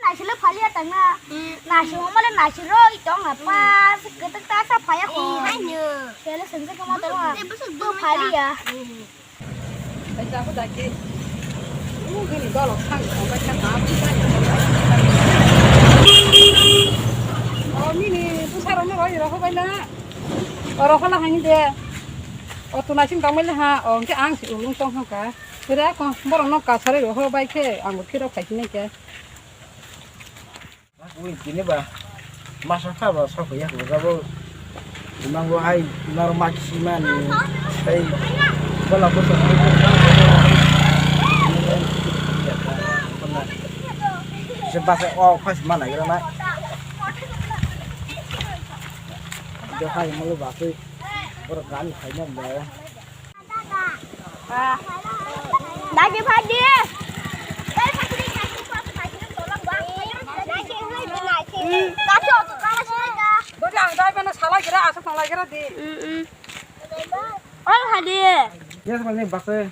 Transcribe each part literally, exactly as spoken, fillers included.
Naisilo phaliya tangna. Hmm. Naisilo male naisilo itong apa? Hmm. Ketek ta sa phaya ko. Hmm, haino. Sele sense kama tangna. Hmm, bosok to dua phaliya. Hmm. Bai jago dagi. Ugini dolo khang khang bai kha ta. O nini bwsarokno roi rohor bai na. Oro hola hani de. O tunai sing tangmani ha. O hwnkhe ang si ulung tong hangka. Tere ako borokno kasari rohor bai khe ang bo khirok khai sinai khe. Ui, tini ba masa kha ba sok ya ko jabo. Imang bo hai imang ma kisi mani. Hai bola ko sok. Se basa o khas mana gira na. Jo hai mo ba ke. Bor gan khai na ba. Dagi phadi. Dodi ang dai bana sala gira, asok sala gira di. Oi phadi. Yes, mani bakse.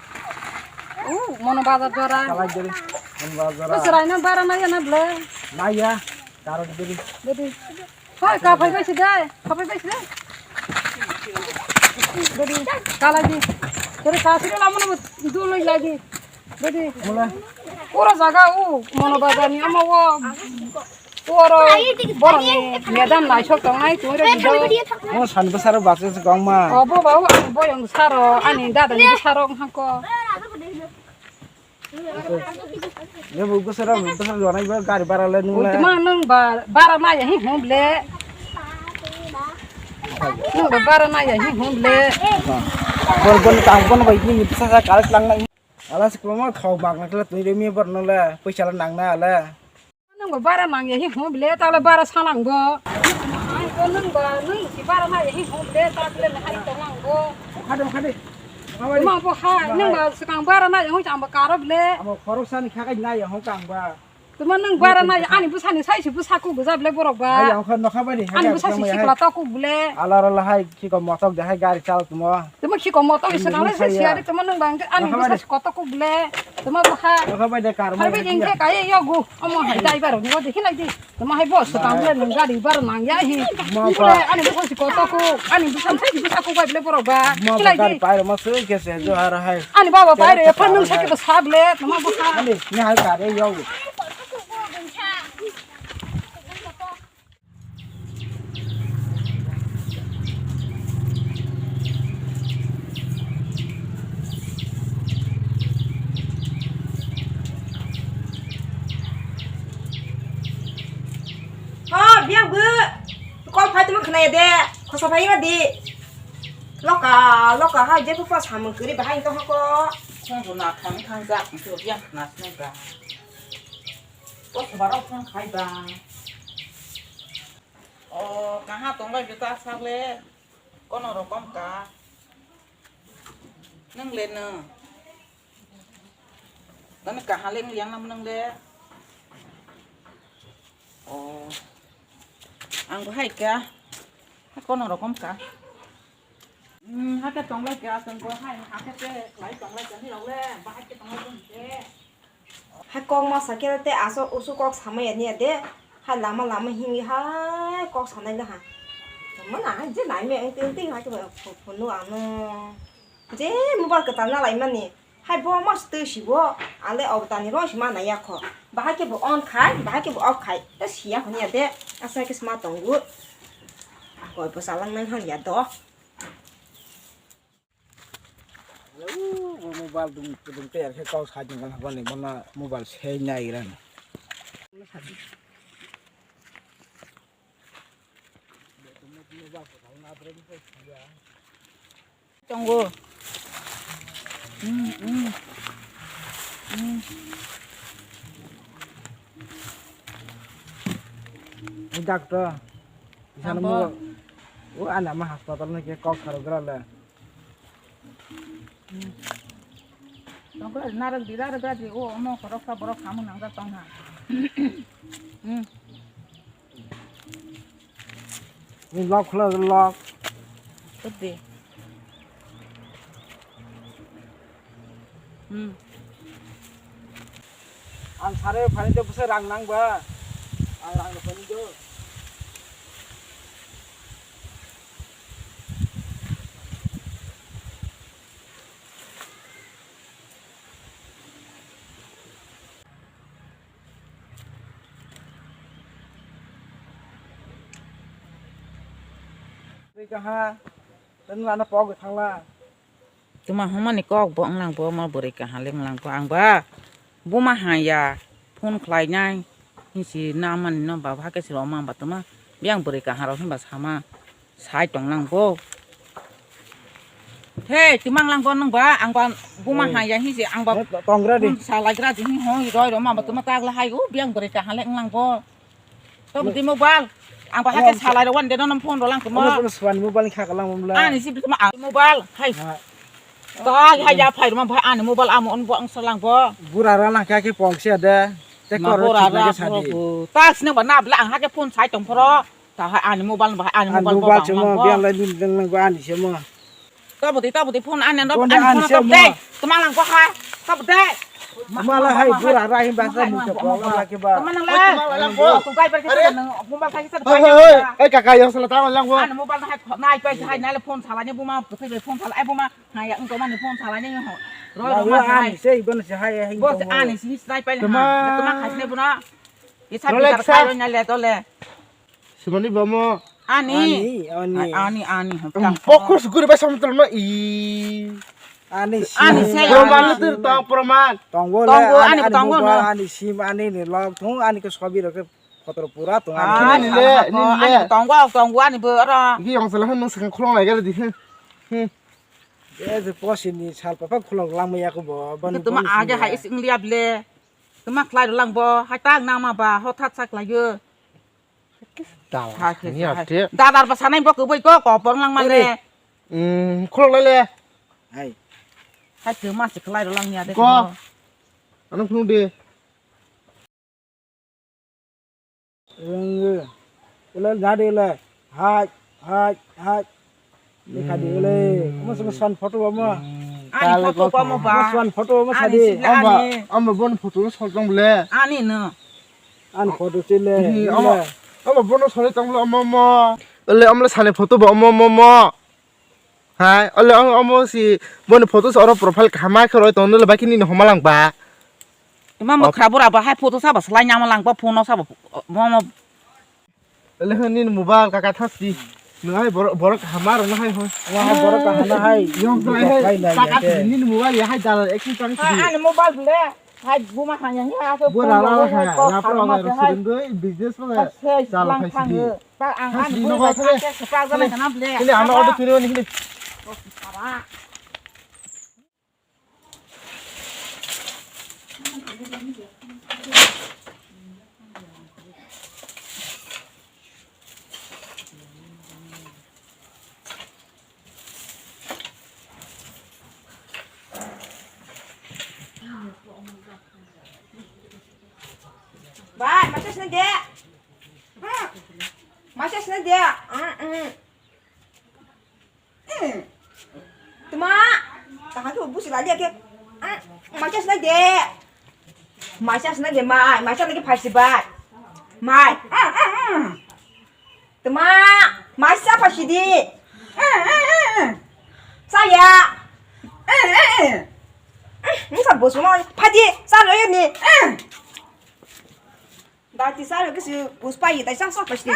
Uh, mono bazar jora. Sala gira. Mono bazar. Bus raina bara na ya na ble. Na ya. Karo diri. Dodi. Hoi, kaphai bai si dai, kaphai bai si dai. Dodi, kalai di. Dodi, kasiro lamo no duloi lagi. Dodi. Mula. Pura jaga u, mono bazar ni ama wo. Pura borok ni madam nai sok tong nai tu re do. Mo san besar bakse se gong ma. O bo ba u, ani boyong saro, ani dada ni saro hangko. Ye bu gusara gusara jona iba gari bara le nung le. Ultima nung ba bara na ya hi hum le. Nung ba bara na ya hi hum le. Bon bon tang bon bai ni pisa sa karak lang na. Ala se kuma thau bak na kala tui re mi bor no le. Paisa la nang na le. Nungbo bara nangya hi hwn bile, tale bara sanangbo. Ai, bo nungbo, nung si bara nangya hi hwn bile, tale hai tonangbo. Khade, khade. Tuma bo hai, nungbo swkang bara nangya hwn changbo karo bile. Amo khorok sani khakai nangya hwn kangba. Tuma nung bara nangya, ani bwsani sai si bwsa kuk gujak bile borok ba. Ai, ang kha nokha bani, ani bwsa si sikla to kuk bile. Ala ala hai, khiko motok de hai gari chal tumo. Tuma khiko motok isi nang le si ari tuma nung bang ani bwsa si koto kuk bile. Tuma bwkha. Nokha bai de kar. Hai bai ding khe kai yo gu. Omo hai driver ni wadi hilai di. Tuma hai boss tang le nung gari bar nang ya hi. Ani bwsa si koto kuk. Ani bwsa si bwsa kuk bai bile borok ba. Hilai di. Pai ma sui khe se jo har hai. Ani baba pai re phan nung sa khe sab le. Tuma bwkha. Ani ni hai kar yo gu. Oh, biang bu. Kol phai tuma khna de. Khosa phai ma di. Loka, loka ha je pha samung kri bahai to ko. Khong na thang thang ja. Biang khna sne ga. Ko sabaro phone khai ba. O, kaha tonglai beta sakle, kono rokom ka. Nang le no. Nani kaha le yang nam nang le. O. Ang hai ka. Kono rokom ka. Hmm, hake tonglai ka, tong ko hai, hake te, lai tonglai ka ni rok le, bahai ke tonglai ka ni te. Hai kok ma sakhe te aswk usuk kok samaya niya de. Hai lama lama himwi hai kok sanai le ha. Mana hai je nai me engti engti hai ke phunu ano. Je mobile kwtal na lai mani. Hai bo mas twi si bo. Ale obdani rong si ma nai ya kho. Bahai ke bo on khai, bahai ke bo off khai. Ta siya honiya de. Asa ke sma tongo. Koi bo salang nang han ya do. Bo mobile dung dung tei khe kok sa jing kha bani bono mobile se nai ran. Tongo. Hmm, hmm. Hmm. Doctor. Isana mo. O ana ma hospital na ke kok saro gra le. Tongkol narok di rarok gadi o omo khoroksa borok samung nangjak tongha. Hmm. Ni lock khwlai lock. Khwlai di. Hmm. Ang sare phani de bwsai rang nang ba. Kaha, tini lana pok thangla. Tuma hwnmani kok bo wnglang bo, omo bwrwi kaham le wnglang bo. Ang ba buma haya phone khlainai hinsi na mani no baba hakhe se roma ba tuma biyang bwrwi kaham rok hinba sama sai tonglang bo. He, tuma wnglang bo nwng ba, ang ba buma haya hinsi ang ba tongra di. Phone salaigra di hin hoi roi roma ba tuma tagla hai u biyang bwrwi kaham le wnglang bo. Tobdi mobile. Ang bahai khe salai rok wan de nono phone rok lang tongmo. Omo phone swani mobile ni kha kalang mobile. Ani si bituma ang mobile. Hai. Ha. Ta hai ya phai roma bahai ani mobile amo on bo ang salang bo. Bura ra lang kha khe pong sia de. Te ma kor bura ra sadi. Ta sini ba na bla ang ha khe phone sai tong phoro. Ta hai ani mobile bahai ani mobile bo. Mobile chuma biang lai nin deng lang ba ani se mo. Tabudi, tabudi, phone ani, phone ani, ani phone se tabudi. Tuma lang ko ha. Tabudi. Mala hai bura rahi basa ni to ko la ke ba. Tuma lang la. Ko kai par ke sa nang mobile kai sa. Hoi, hoi, hoi. Ai kaka yang salah tangan lang ko. Ani mobile hai nai pai hai nai phone salai ni buma, phone salai ai buma. Hai ang ko mani phone salai ni ho. Ro ro ma ani se ibon se hai hai. Bos ani si nai pai ha. Tuma khai ne buna. Isa bisa khai nai le to le. Simani bomo. Ani. Ani, ani. Ani, ani. Fokus guri bai samtol no i. Ani, ani se. Proman lutur tong proman. Tonggo le, ani, ani tonggo no. Ani sim, ani ni log thung, ani ke sobi rok ke photo pura tong ani. Ani le, ani le. Tonggo, tonggo ani bo ro. Gi yong sala hanu sang khulong lai gari di. Hmm. Je je posi ni sal papa khulong lang maya ko bo. Tuma age hai is ingliab le. Tuma khlai lang bo, hai tak nama ba, hothat sak lai yo. Dal, ha, khe, ni ha. Ate. Dadar ba sanai bo kubui ko, kopong lang mane. Ere. Hmm, khulok lai le. Hai. Hai, ke ma se khlai rok lang ya de ko. Ano khulok de. Rengge. Ele jadi le. Hai, hai, hai. Lekha di le. Omo se swan photo omo. Ani photo ko omo ba. Swan photo omo sadi. Amba, amba bon photo no sol tong le. Ani no. Ani photo chile. Amba, amba bon no sol tong le omo omo. Ole omo le sani photo ba omo omo omo. Hai, ole omo omo si bon photo so oro profile kaham khe roi tong le ba kini no homa lang ba. Ima mo khrabo ra ba hai photo sa ba slai nyama lang ba phone no sa ba omo omo. Ele nini mobile kaka thasti. Nung hai borok, borok hamar no hai hoi. Wah, borok kaham na hai. Yong to hai. Kaka nini mobile ya hai dal ek chang. Ani mobile bole. Hai buma hanya ya ke. Bo la la ha. La pro ga hai. Business mo ga. Dal hai si. Ta ang ani mobile ka ke sepak ga na bole. Ini ano auto kiri ni. Bai, masa sini dek. Masa sini dek. Tuma, tahan tu busi lagi ke. Maisa sina de. Maisa sina de mai, maisa lagi phaisi bai. Mai. Tuma, maisa phaisi di. Saya. Musa bosu ma phadi, sa lo ni. Dati sa lo kisi buspa yi, dai sa sa phaisi di.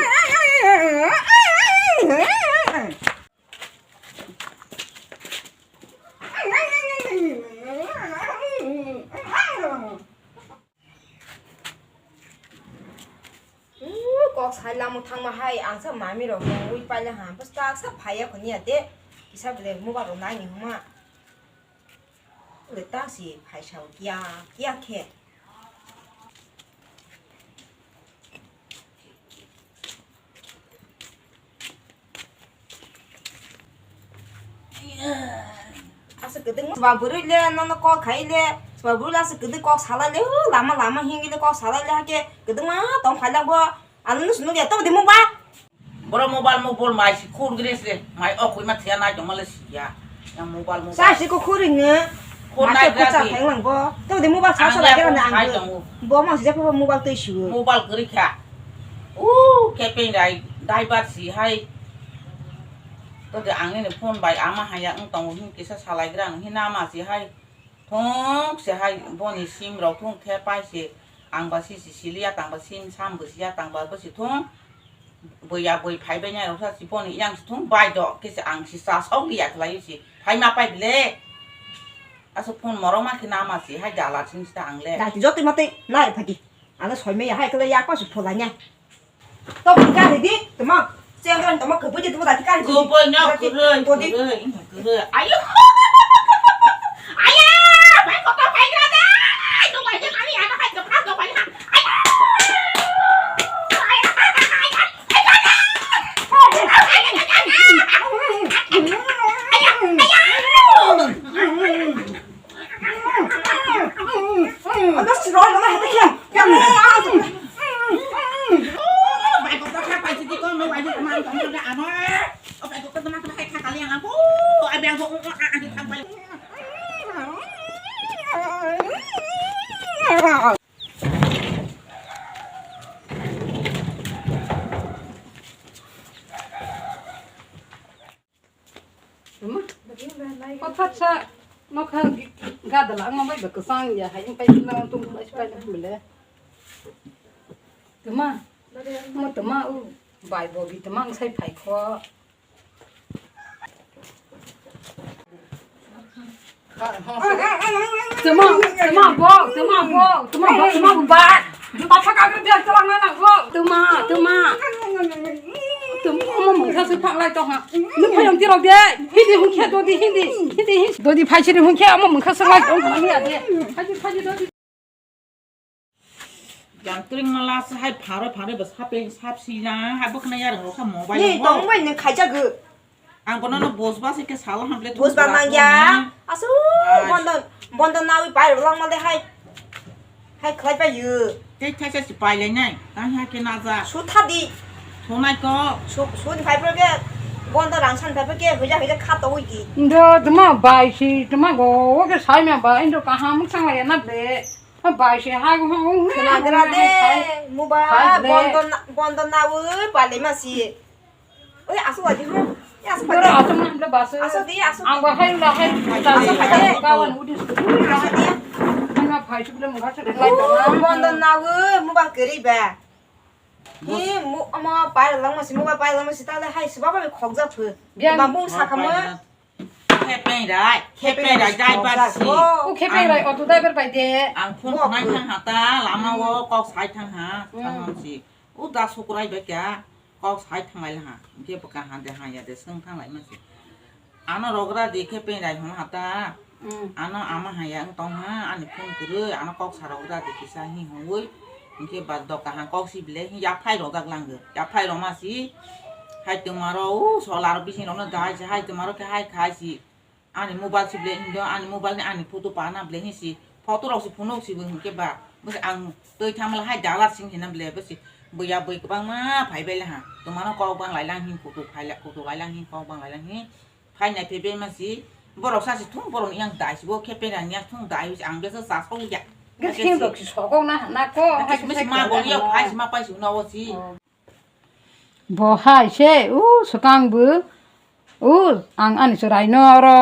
Kok sai lamo thangma hai, ang sa mami rok ui paila ha, bwswk sa phaiya khoni ya de, kisa bele mobile rok nai ni huma. Bele ta si phaisa kiya kiya khe. Asa kwdwng ma bwrwi le nono call khai le, swa bwrwi le asa kwdwng kok salai le, lama lama hingi le kok salai le hake kwdwng ma tong phai lang bo. Ano nus nuk ya to dimo ba. Boro mobile mobile mai si khur gre se mai o koi ma thia nai tong ma le si ya. Yang mobile mobile. Sa si ko khur ring ne. Khur nai gra sa thang lang bo. To de mobile sa sa lai gra na ang. Bo ma si ja ko mobile to isu. Mobile gri kha. Ooh, kepeng rai, daibar si hai. Todi ang nini phone bai ama haya wng tongo hin kisa salaigra ang hin ama si hai. Thung se hai boni sim rok thung khe pai se ang ba si si sili ya tang ba sim sam bo si ya tang ba bo si thung. Bui ya bui phai bai nai rok sa si boni yang si thung bai do kisa ang si sa sok li ya khlai si phai ma pai bile. Aso phone morok ma khe nama si hai jala sing si ta ang le. Dati jotoi matoi nai phagi. Ano soi me ya hai khlai ya ko si pholai nai. Toboni kari di, tama. Chengran tama kubui di, tama dati kari di. Kubui no, dati kurui, todi. Kurui, kurui. Ayo. Aya, bai kotor bai gra de. Ayo, bai de kami, ano hai kepala, bai ha. Ayo. Ayo. Ayo. Ayo. Ano si Roy, ano hete kya? Kya mo? Bai ko ta pai si ko mo bai ko ma ko da ano. O bai ko ta ma ta hai kha kali ang ko. Ai bai ko a a ta pai. Tuma. Hothat sa nokha gadala ang bai ba kwchang ya hai pai na tung bai pai na bele. Tuma. Mo tuma u bai bo bi tuma ang sai phai kho. Tuma, tuma bo, tuma bo, tuma bo, tuma bo ba. Juta phaka ke dia telang na bo. Tuma, tuma. Tuma mo mungsa su phak lai to ha. Ni phayong ti rok de. Hindi hung khe dodi hindi. Hindi hindi. Dodi phai sini hung khe amo mungsa su lai to ni ade. Phaji phaji dodi. Yang tring mala se hai pharo pharo ba sape sap sila hai bokna yarang rokha mobile. Ni tong bai ni khaija gu. Ang bono no bos bas ke sala hamle. Bos ba mangya. Asu bondo bondo nawi pai lang mal de hai. Hai khlai pai yu. Tei thaisa si pai lai nai. Tang ha ke na ja. Su thadi. Thonai ko. Su su ni pai pro ke bondo rang san pai pro ke huja huja kha to wi di. Ndo tuma bai si tuma go ke sai ma ba indo kaham sang lai na be. Bai se ha gu ha gu. Khwnagra de, muba, bondo na-, bondo nawi pali masi. Oi, asu wadi ho. Ya, asu pade. Asu na handa basu. Asu di, asu. Ang bahai lahai. Asu pade. Kawan udi. Asu di. Ana phai su bile mungha su lai. Bondo nawi, muba keri ba. Hi, mu, ama pai langma si, muba pai langma si, tale hai, si baba khokja phu. Biang. Mamung sakama. Khepeng rai, khepeng rai, driver si. O khepeng rai, auto driver bai de. Ang phone khnai thang ha ta, lama o kok sai thang ha, thang ha si. O da sukrai bai kya, kok sai thang lai ha. Hingke bwkha ha de ha ya de, swng thang lai ma si. Ano rogra di khepeng rai hwn ha ta. Ano ama ha ya wng tong ha, ani phone kwrwi, ano kok sa rogra di kisa hi hwnwi. Hingke ba doka ha kok si bile, hi ya phai rojak lang de. Ya phai roma si. Hai tongma ro, o sola ro bising rok no dai si, hai tongma ro khe hai khai si. Ani mobile si ble hindo, ani mobile ni ani photo pana ble hi si, photo rok si phunuk si bo hinkhe ba, bo si ang twi thangmala hai dalar sing hina ble bo si, buya bui kwbangma phai bai laha, tongmano kok bang lai lang hi, kutuk phai la, kutuk lai lang hi, kok bang lai lang hi, phai nai phai bai ma si, borok sa si thung borok ni yang dai si bo khe pera ni yang thung dai si ang ble sa sa song ya. Gas him rok si sokong na na ko, hai si ma bo ya phai si ma pai si na o si. Bo hai se, u swkang bo, u ang ani chwraino oro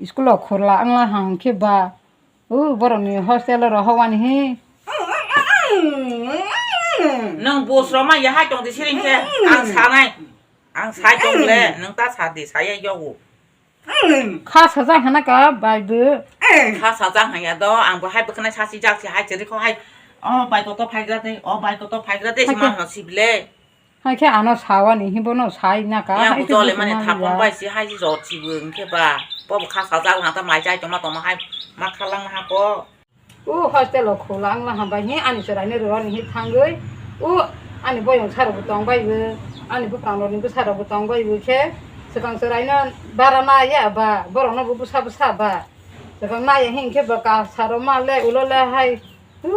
school o khorla wngla hang khe ba, u borokni hostel o rohorwani hi. Nwng bus roma ya hai tong di siring khe, ang sanai, ang sai tong le, nwng ta sa di, saya yogo. Kha sajak hana ka bai bo. Kha sajak hanya do, ang bo hai bwkhanai sasi jak si hai chiri kho hai. O bai koto phaigra de, o bai koto phaigra de, sima hano sible. Hai khe ano sawani hi bono sai na ka. Ya hai bo dole mani thapon bai si hai si jot si bo hingke ba. Bo bo kha sajak hana ta mai jai toma toma hai ma khalang ha ko. O hostel o khulangla hambai hi ani chwraino rwani hi thangwi, o ani boyong sarokbo tongbai bo, ani bwkang rokni bwsarokbo tongbai bo khe, swkang chwraino bara naya ba, borokno bo bwsa bwsa ba, swkang naya hinkhe ba kasaro ma le ulo le hai, o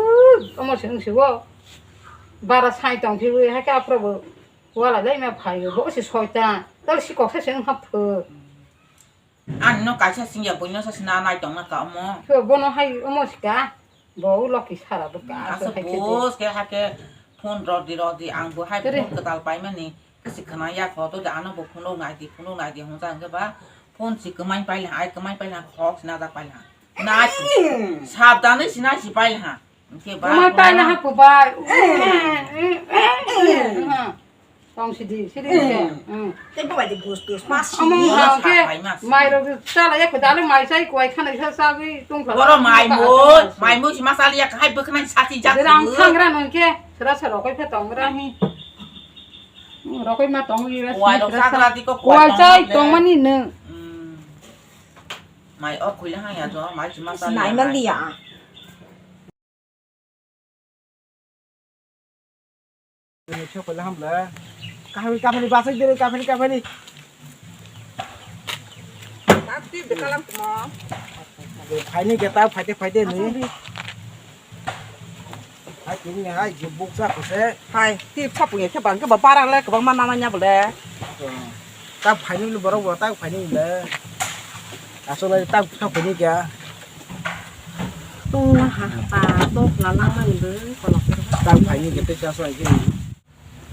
omo se wng sio, bara sai tongphiwi hai khe aphuru bo wala dai ma phaio, bo se soitan, tale si koksa se wngkha phu. Ani no kaisa singya buino sa sina nai tongna ka omo. Khe bono hai omo sika. Bo loki sara bo ka. Asa hai khe de. Bos khe ha khe Phone rodi rodi ang bo hai Tere. Phone kwtal paimani kwswi khna ya kho to de ano bo phone rok nai di phone rok nai di hwnjak hwnkhe ba phone si kwmai pailha ai kwmai pailha khok si najak pailha. Nai si sabdani si nai si pailha. Hwnkhe ba Kwmai phone pailha rok ha kwbai. Tong sidi, sidi se. Hmm. Tei bo bai di bus bus mas Omo si. Hwnkhe Mas. Mai rok chala ya kwdalo mai sai kwai khana sa sa gwi tong kha. Boro mai mo, mai mo si masali ya hai bwkhwnai sati jak. Derang thangra nungke sera sera rokoi phe tongra. Rokoi ma tong ira. Kwai rok sera sagra sera. Di ko kwai Kwai tong chai le. Tong mani nung. Hmm. Mai o khuile hang ya jo, mai si masali. Nai ya, man nai. Dia. Ini siapa lah hamla? Kahwini, kahwini, bahasa diri, kahwini, kahwini. Nanti bekalam kuma. Phaini kita, phaite, phaite ni. Hai, ini hai, jebuk sa kose. Hai, ti phapunya ke bang ke ba barang le, ke bang mana nanya bole. Tak phaini le borok bo, tak phaini le. Asal le tak, tak phaini kya? Tongna ha, ha, pa, tok la langmani bo, kolok. Tak phaini kete chasa iki.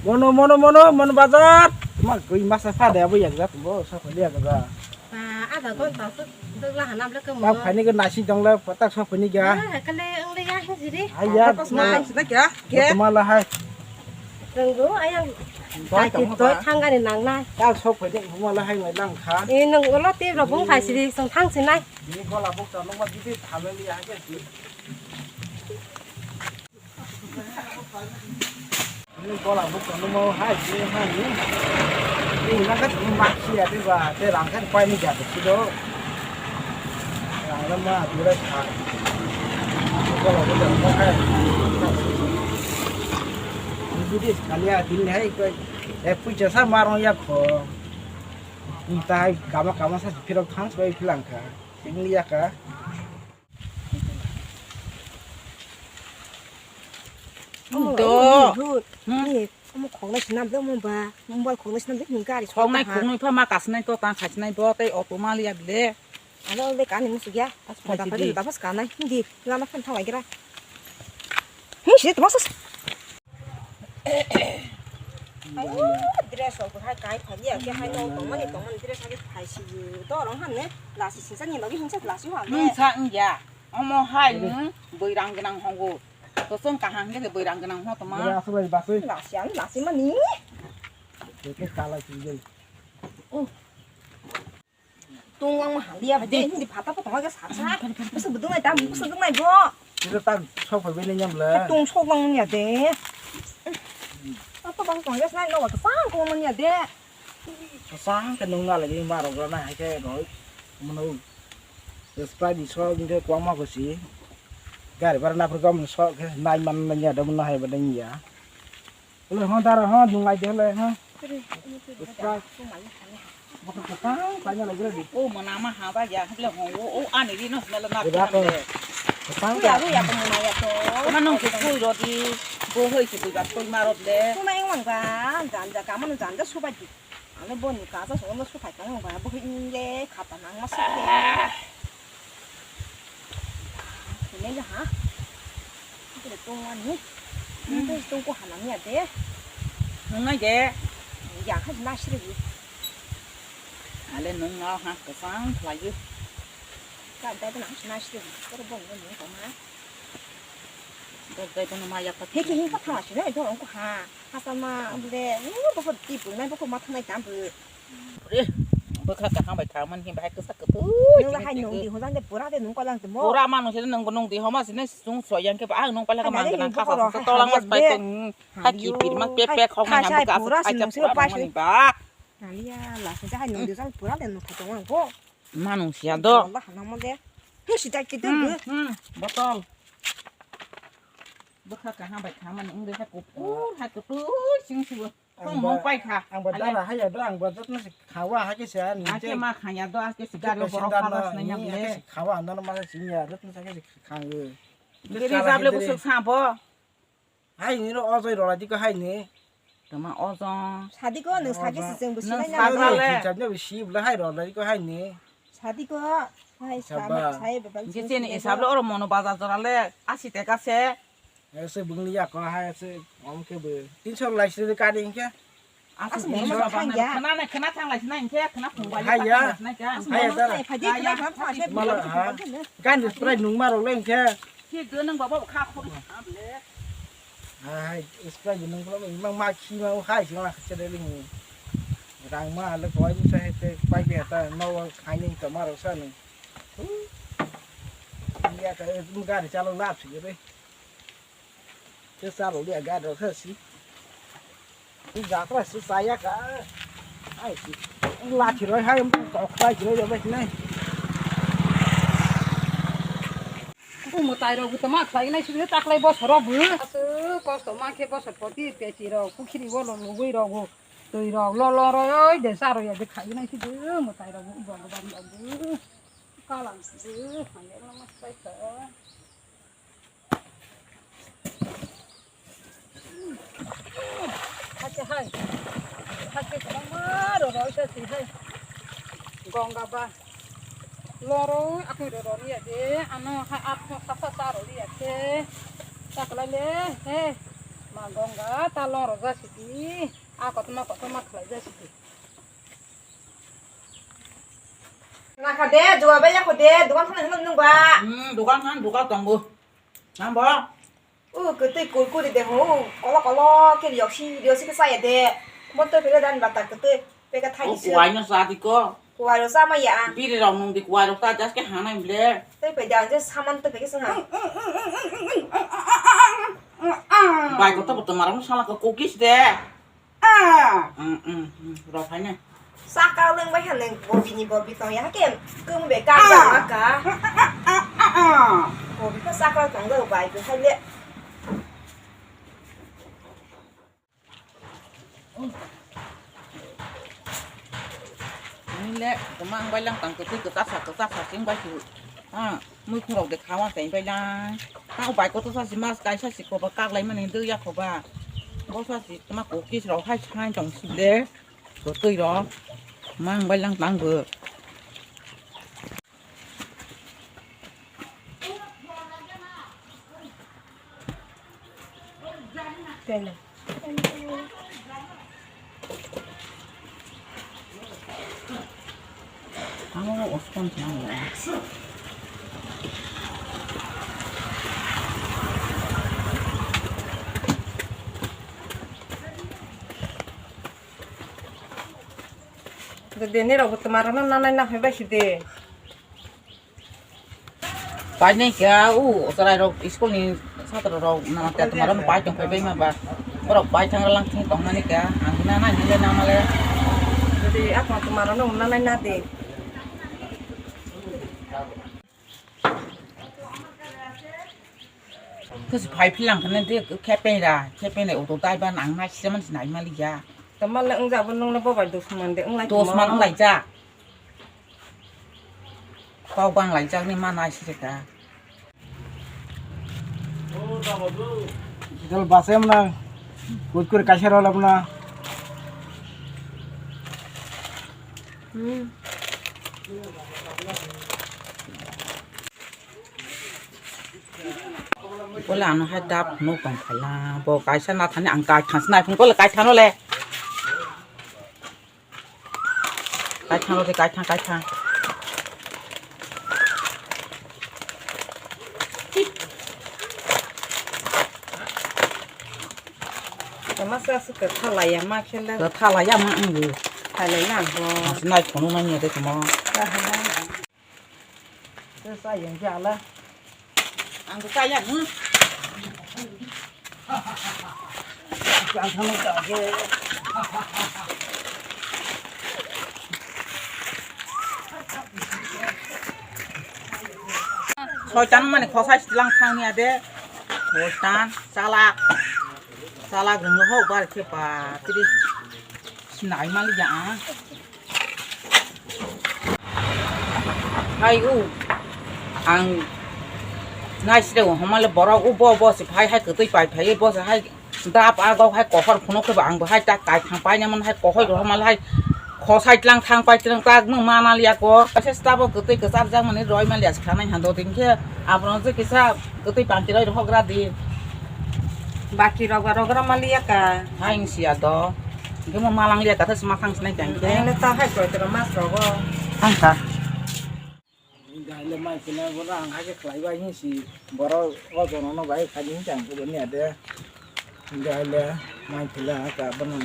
Mono, mono, mono, mono bazar. Ma, koi masa phade abo yak jat bo, sa phade yak jat. Pa, ada gon ta, tok la hanam le kemo. Tak phaini ke nasi dong le, tak sa phaini kya? Ah, kale, ang le ya, siri. Ayat. Pas ma, sida kya? Kya? Tuma la hai. Tunggu, ayang. Doi Hai, tongma doi ba? Thanggani nangnai. Tal sok phai de, huma la hai mai lang kha. Ni nung ulo ti rok bung phai sidi, song thang sinai. Ni gola buk ta nung ma bidi thameli hai ke. Ni gola buk ta nung ma hai ni hai ni. Ni na ka ma khi ya de ba, te rang kan pai ni ja de sido. Rang la ma dura kha. Gola buk ta nung ma hai. Ni bidi kaliya din hai ko. Eh, puja sa marong ya kho. Ni tai kama kama sa phirok thang soi philang kha. Sing liya ka. Oh, Do. Oh, good. Hmm. Ni, omo khoknai sinam de omo ba. Mobile khoknai sinam de ni gari. Khoknai khoknai pha ma kasnai to tang khasnai bo tei auto ma liya bile. Ano le kani musu ya. Pas phai Dapat sidi. Dapat kanai. Hindi, lama phan thawai gira. Hi, sidi tama sas. Ayo, dress rok hai kai phai ya, ke hai no tongmani tongmani dress hai phai si. To rong han ne, lasi sinsa ni logi hinsa lasi wa Nung ne. Sa wngya. Omo hai nung bwrang gwnang hongo. Kosong kaham ke bwrang gwnang ho toma. Ora aswk bai baswi. Lasi an lasi mani. Ke kala sinjel. Oh. Tungwang ma hamya ba de, hindi phata phata ma sa sa. Busu budung nai tam, busu budung nai bo. Sida tak sok phai bini nyam le. Tung sok lang ya de. Apa bang tong ya nai no ka sang ko man ya de. Sang ke nung na lagi ma rok na hai ke roi. Mano. Sprite di sok inte kwang ma ko si. Gari bara na phur gam sok ke nai man na ya de man hai ba de ya. Hello, ha, dara, ha, nung lai de, hello, ha. Bwswk. Bwswk kwchang, paina lai gila di. O, mona ma ha ba ya, hello, ho, o, o, ani ri no, smell na. Bwswk ko. Kwchang ya. Ru ya, ko mona ya to. Ona nung se khui ro di, bo hoi se bwswk khui ma ro de. Ko ma eng wan ga, jan ja ka, mano jan ja su ba di. Ano boni kacha songno sukhai tong ba, bo hini le khata nang ma sukhe. Hini le ha. Kire tong ani. Nang tong ko hana mi ade. Nang nai de. Ya kha na siri. Ale nung na ha kasang khlai. Ka dai na na siri. Ko bon nung ko ma. Dai dai na ma ya ka. He ki hin ka tha siri dong ko ha. Hachama bole, o, bokhor twi pung nai, bokhor ma thangnai tamo. Re, bwkha kaham bai thang man, him bahai kwsa kwtwi. Nung la hai nung di, hojang de pura de nung kolang tamo. Pura ma nung se nung nung di, homa se ne sung so yang ke ba, ang nung pala ka mang nang ka sa sa tolang mas pai tong. Ha ki pir ma pe pe khong nang ka sa pura si nung se pai si. Ba. Naliya, la se hai nung di, pura de nung tha tong ko. Ma nung sia do. Allah hanang mo de. He si dai ki de. Hmm, botol. Bwkha kaham bai khamani wngwi hai kuphur hai kwtwi sing sibo. Ang Thung ba, mung pai kha. Ang ba dara haya do, ang ba jotno se khawa ha ke se ani. Ake ma khanya do, ake se gari borok khawa sinai ya bole. Khawa nang ma se sinya jotno sa ke se khang. Giri jable kusuk sa bo. Hai ni no ojoi rola diko hai ni. Tama ojong. Sadi ko nung sagi se jeng busi nai na. Sagra le. Jabnya bisi bla hai rola diko hai ni. Sadi ko, hai, sama, sai, bebak, Jisini isab le oro mono bazar jora le asi teka se. Ese bungli ya ko hai ese om ke be. Tin sor lai sri kani ke. Asuk asuk bungli bungli ba khang bang ya. Khana na khana thang lai sna ke khana phung ba. Hai ya. Hai ya dara. Phai di khana thang thang. Mala ha. Gan spray nung maro leng ke. Ki gönang baba kha khori. Hai, spray gwnang phano mang ma khi ma hai sing la che de ling. Rang ma le koi ni sa he te pai ke ta no khai ni ta ma ro sa ni. Ya ka gari chalo lap si re. Te sa ro le gari ro sa si. Jatra se saya ka. Ai si. Lathi roi hai kok khlai roi ya bai nai. Ku mwtai rok bu tama khlai nai sibini taklai bosor rok bu. Asu kosto ma khe bosor poti peci rok pukhiri o lo lugui rok bu. Twi rok lo lo roi de sa roi ya de khai nai sibu mwtai rok bu bol bam rok bu. Kalang sibu hai ya ma sai kha. Hakhe hai. Hakhe kwbangma rw rw sa si hai. Gonga ba. Loro akhe rw rw ya de. Ano ha at no sa sa sa rw ya khe. Ta kwlai le he. Ma gonga ta loro ja si di. A kotorma kotorma khlai ja si di. Nakha de, juwa bai yakho de, dukan khana hinwi nung ba. Hmm, dukan khan dukan tongo. Nang bo? U kwtwi kurkuri de ho, kolo kolo khe rioksi, rioksi khe saya de. Moto pele dan bata kwtwi, peka thai. O si. Kuwai no sa di ko. Kuwai ro sa ma ya. Biri rok nung di kuwai rok ta jas ke hanai ble. Tei pe dan je saman to peke sanga. Bai ko to bo to marang sala ko cookies de. Ah. Mm, mm, mm. Rok hai na. Sakal nang bai haneng bobi ni bobi tong ya ke. Kung be ka. Ah. Ka ka. Ah. Bobi ko sakal tong do bai ko hai le. Ni le, kemang bai lang tang keti keta sa keta sa sing bai su. Ah. Mui khorok de khawa tei bai lang. Tao bai kotor sa si mas kaisa si koba kak lai mani dui ya koba. Bo sa si tama kokis rok hai sai tong si le. Kotoi rok. Mang bai lang tang bo. Tele. Ano oskon tamo. Dene rok bo toma rok no nanai na phai bai si de. Painai kha, u, chwrai rok school ni satro rok nang kha, toma rok pai tong phai bai ma ba. Borok pai thang lang thang tong mani kha, ang na na hile na male. Jadi apa toma rok no na nai na de. Khe phai philang khane de khe pera, khe pera auto driver nang na sira man sinai mali ya. Toma le wng ja bo nung le bo bai dusman de wng lai. Dusman wng lai ja. Kok bang lai jakni mana sirika. Dal base mna. Kut kut kaisa rola mna. Hmm. Bola ano hai dap no tong phala. Bo kaisa na thani ang kai thang sinai phung bola kai thano le. Kaithang rw di, kaithang, kaithang. Tama sa su kwtha laiya ma khela. Kwtha laiya ma ang bo. Khailai na bo. Mas nai phone nai ni de tamo. Aha. Sa yang jala. Ang ko kaya, hmm? Ang thang ka ke. Soitan mani khosai silang thang ni ade. Soitan, salak. Salak rung ho bar khe pa. Tiri sinai mali ya. Hai u, ang naisirego homale borok u bo, bo se phai hai kwtwi pai phai, bo se hai dap agok hai kohor phunuk khe bo ang bo hai ta kaithang paina man hai kohoi rok homale hai khosai tlang thang pai tlang tak mung mana liya ko. Kaisa stabo kwtwi kwchar jak mani roi maliya se khanai hando din khe abono je kisa kwtwi panti roi rohok gra di. Baki rok ba rogra maliya ka. Hai wng siya do. Hingke mo malang liya ka, tha sima thang sinai tang ke. Ang le ta hai koi tera mas rogo. Thang kha. Hingke hai le mai pila bo rang hai ke khlai bai hin si. Boro o jono no bai kha ni tang ko ni ade. Hingke hai le mai pila ka bono.